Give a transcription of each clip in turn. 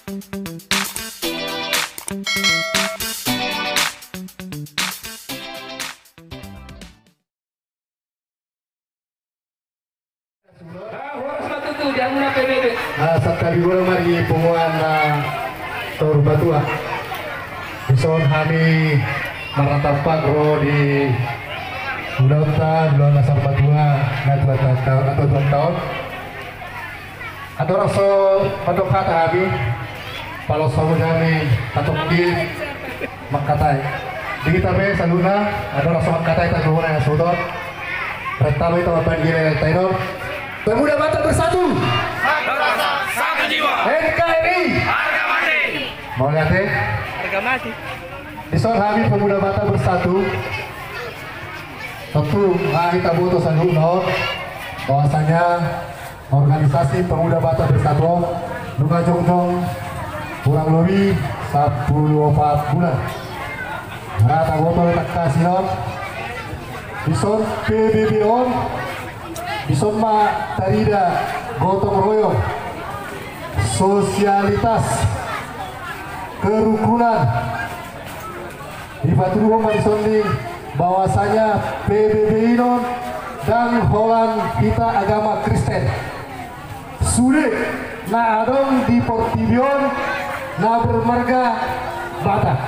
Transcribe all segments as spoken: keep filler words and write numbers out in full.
Nah, horas ma tutu di hamuna P B B. Nah, sangkali godang ma di punguan, nah, Saur Matua. Dison hami marnatampak ro di ulaonta, di ulaon na Saur Matua, na tua ta-, na tua, tua taon. Andorang so mandok hata hami, paloshon hami patongki mangkatai. Di hita pe saluhutna, andorang so mangkatai, tagogo na hasuhuton. Renta ma hita mambahen gilel taidor. Pemuda Batak Bersatu. Satu rasa, satu jiwa. N K R I. Harga mati. Mauliate. Harga mati. Dison hami Pemuda Batak Bersatu. Tontu nga hita boto saluhutna on bahwasanya Organisasi Pemuda Batak Bersatu on nunga jongjong kurang lobi sampulu opat bulan. Rata gotong tangkas i on. Dison P B B on, dison ma tarida gotong royong, sosialitas, kerukunan, dipatuduhon ma dison ni bahwasanya P B B i on ndang holan hita agama Kristen. Sude na adong di portibi on na bermarga Batak.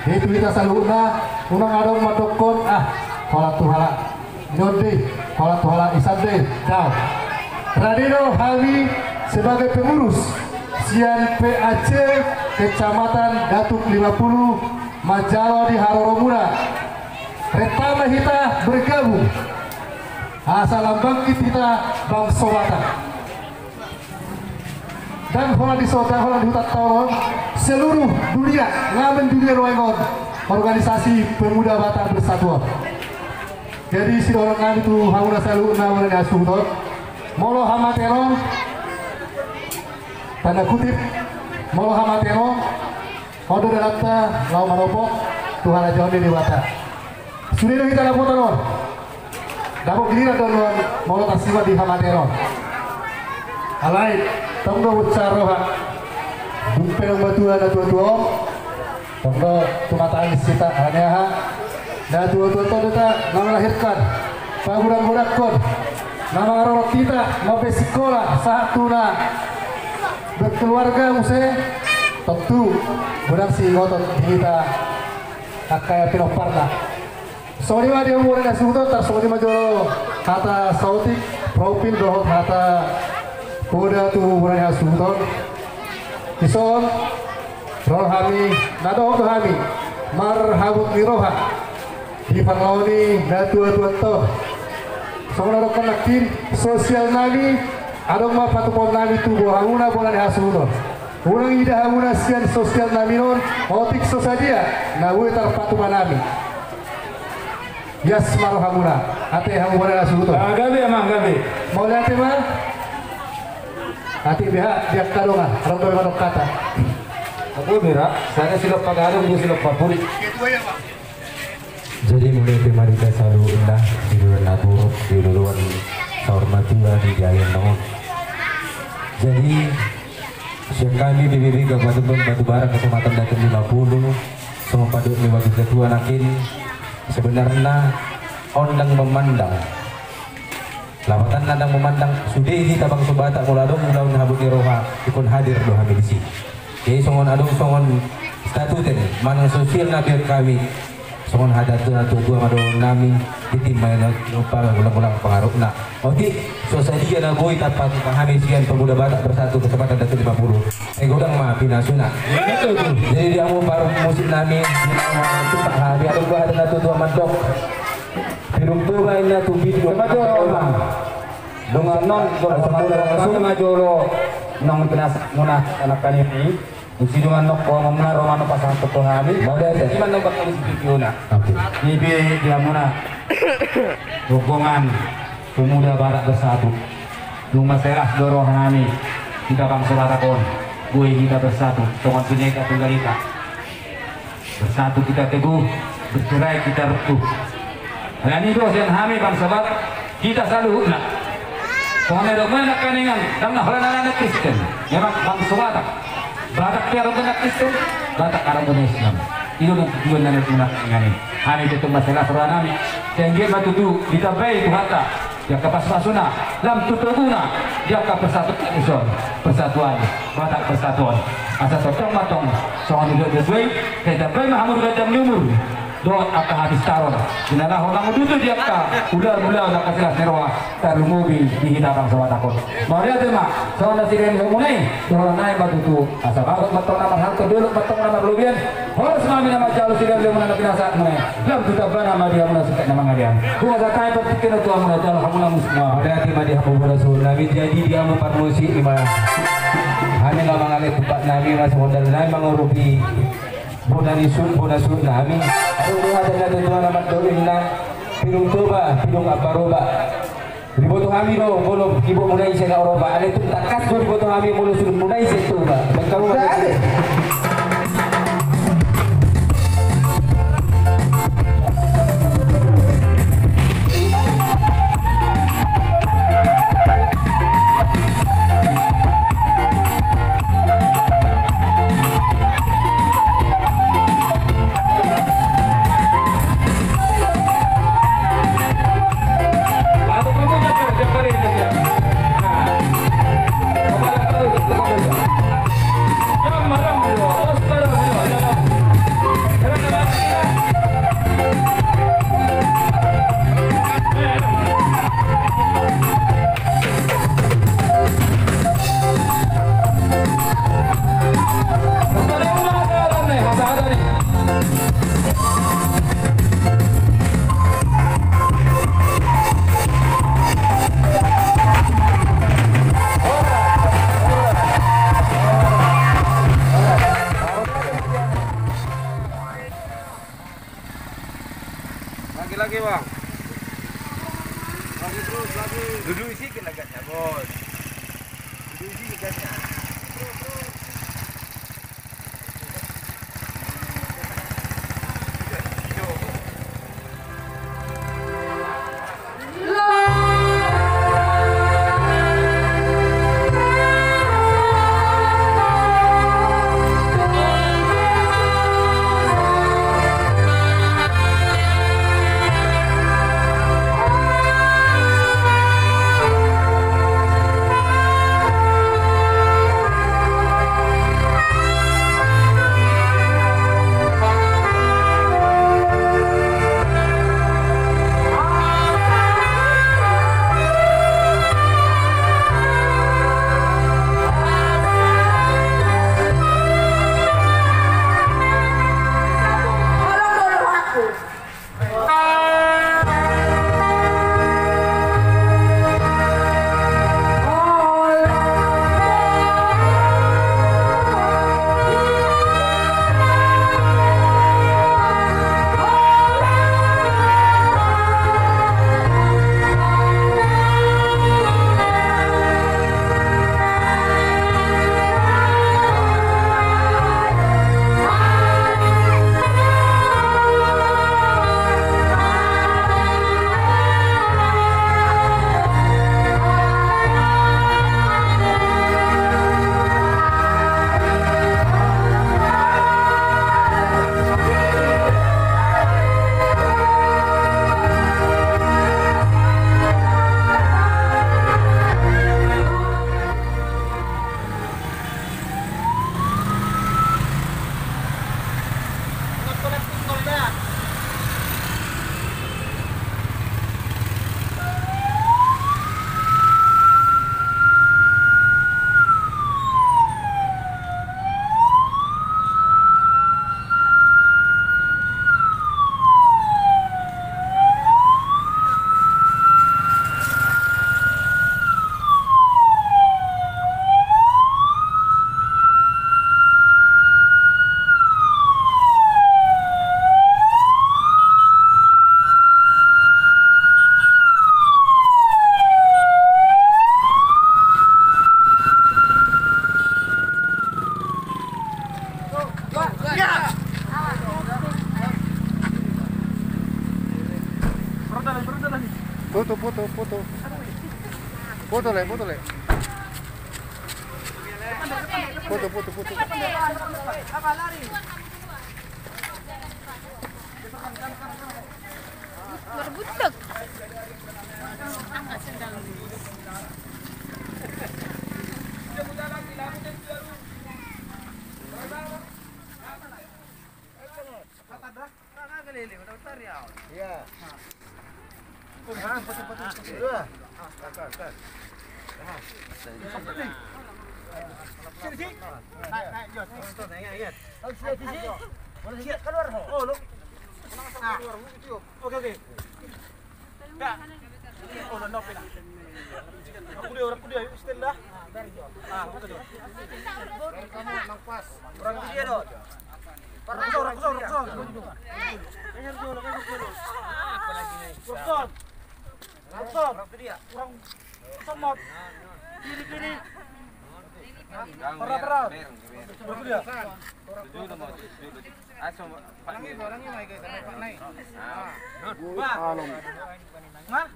Jadi tu hita saluhutna, unang adong mandokkon, ah, holan tu halak ni on do i, holan tu halak isan do i, daong. Rade do hami sebagai pengurus sian P A C Kecamatan Datuk Lima Puluh manjalo di haroromuna. Renta ma hita bergabung asa lam bangkit hita bangso Batak. Ndang holan di son, ndang holan di hutanta on, seluruh dunia, ngamen dunia nuaeng on, organisasi Pemuda Batak Bersatu on. Jadi sidohonon nami tu hamuna saluhutna bona ni hasuhuton, molo hamatean on, tanda kutip, molo hamatean on, on do dalanta laho manopot tu harajaon ni Debata. Sude do hita dapotan on. Dapot giliran do nuaeng molo tarsiman di hamatean on. Alai tong do bonsa roha. Dung pe naung matua natuatua on, tong do tumatangis hita, alani aha? Natuatua on do hita na melahirkan, pagodanggodanghon, na mangarorot hita mambahen sikola sahat tu na berkeluarga muse. Tontu godang siingoton di hita angka pinomparna. Songon i ma di hamu bona ni hasuhuton, tarsongon i ma jolo hata saotik, profil dohot hata poda tu bona ni hasuhuton. Dison ro hami, na dohot do hami marhabot ni roha di pangalahon ni natuatuanta on. Songon na dohonon nangkin, sosial nami adong ma patupaon nami tu bo-, hamuna bona ni hasuhuton. Unang ida hamuna sian sosial nami on otik so sadia na boi tarpatupa nami. Ias ma rohamuna, ate hamu bona ni hasuhuton. Ah, gabe, amang, gabe. Mauliate ma. Atik beha di angka dongan, adong dope mandok hata. Atik beha, sada silompa gadong, dua silompa pudi. Jadi mauliate ma di hita saluhutna, di loloan na buruk, di loloan Saur Matua di Gianyar on. Jadi sian hami P B B Kabupaten Batubara, Kecamatan Datuk Lima Puluh, songon pandok ni bagasan tua nangkin, sebenarna on ndang memandang, lapatanna ndang memandang sude hita bangso Batak, molo adong ulaon habot ni roha, ingkon hadir do hami disi. Jadi songon adong songon statuten manang sosial na dibuat hami, songon hata ni natuatua ma dohonon nami, di tim ma i na, upa, ulang-ulang pangarahutna. Otik so sadia na boi tarpatupa hami sian Pemuda Batak Bersatu Kecamatan Datuk Lima Puluh, sai godang ma pinasuna. Jadi di hamu parmusik nami, di hamu tumpak hami, adong do hata ni natuatua mandok: Pidung Toba inna tu pidung. Dongan on, dongan on, dongan on, ma jolo nang pinasuna anak kami. Dung sidung annon ho, amang, na ro ma annon pasahathon tu hami. Mauliate. Ima annon bakal isi videona. Oke. Nipe di hamuna rombongan Pemuda Batak Bersatu. Nunga salelengleleng do rohanami, hita bangso Batak on, boi hita bersatu songon Bhinneka Tunggal Ika. Bersatu kita teguh, bercerai kita runtuh. Alani i do sian hami bangso Batak, hita saluhutna. Songon i do muna nangkaningan, ndang na holan anak Kristen. Memang bangso Batak. Batak pe adong na Kristen, Batak adong na Islam. I do na tujuan na nangkaningan i. Hami tutu masalah roha nami. Sai anggiat ma tutu ditambai Tuhanta di angka pasupasuna, lam tu toguna di angka persatuan ison, persatuan Batak Persatuan. Asa tongtong ma tong songon i do tutu i, sai tambai ma hamu di ganjang ni umur dohot angka hapistaron di na laho manguduti di angka ulaon-ulaon angka silas ni roha, tarlumobi di hita bangso Batak on. Mauliate ma, songon na silean ni hamuna i, dohonon nami ma tutu, asa bagot ma tong na marhalto, dolok ma tong na marlobian, horas ma hami na manjalo silean ni hamuna na pinasahat muna i, lam tu tambana ma di hamuna singkat na mangalean. Huhasahatan partingkian tu hamuna, jalo hamuna musik ma. Mauliate ma di hamu bona suhut nami, jadi di hamu parmusik i ma. Hami na mangalean tumpak nami ma songon dali nami mangurupi bona ni suhut, bona suhut nami. Adong do hata ni natuatua na mandok ninna, pidung Toba, pidung Ambaroba. Diboto hami do molo kibot muna i sai na Ambaroba. Alai tung tangkas do diboto hami molo suhut muna i sai Toba. Baik kamu. Foto, Le, foto, Le. Foto, foto, foto. Marbutak. Iya. Oke, oke. Dah. Oh, udah nopi dah. Aku dia, aku dia, yuk, stand dah. Ah, aku tuh. Orang dia dong. Orang kusor, orang kusor, orang kusor. Orang kusor. Orang kusor. Orang kusor. Kiri, kiri. Parah, parah. Orang dia. Buat alom. Hah?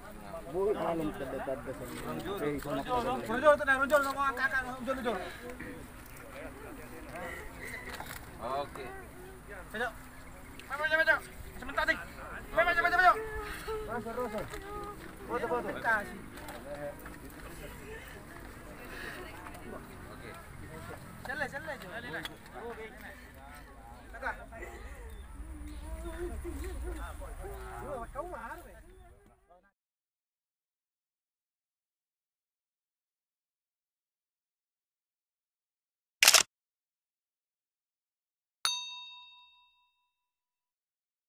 Buat alom tanda-tanda seni. Rojol, rojol, rojol, rojol. Oke. Ayo. Ayo, ayo, ayo. Sebentar, Dik. Ayo, ayo, ayo, ayo. Foto, foto. Kasih. Oke. Sele, sele, Jo. Oke. Tengah.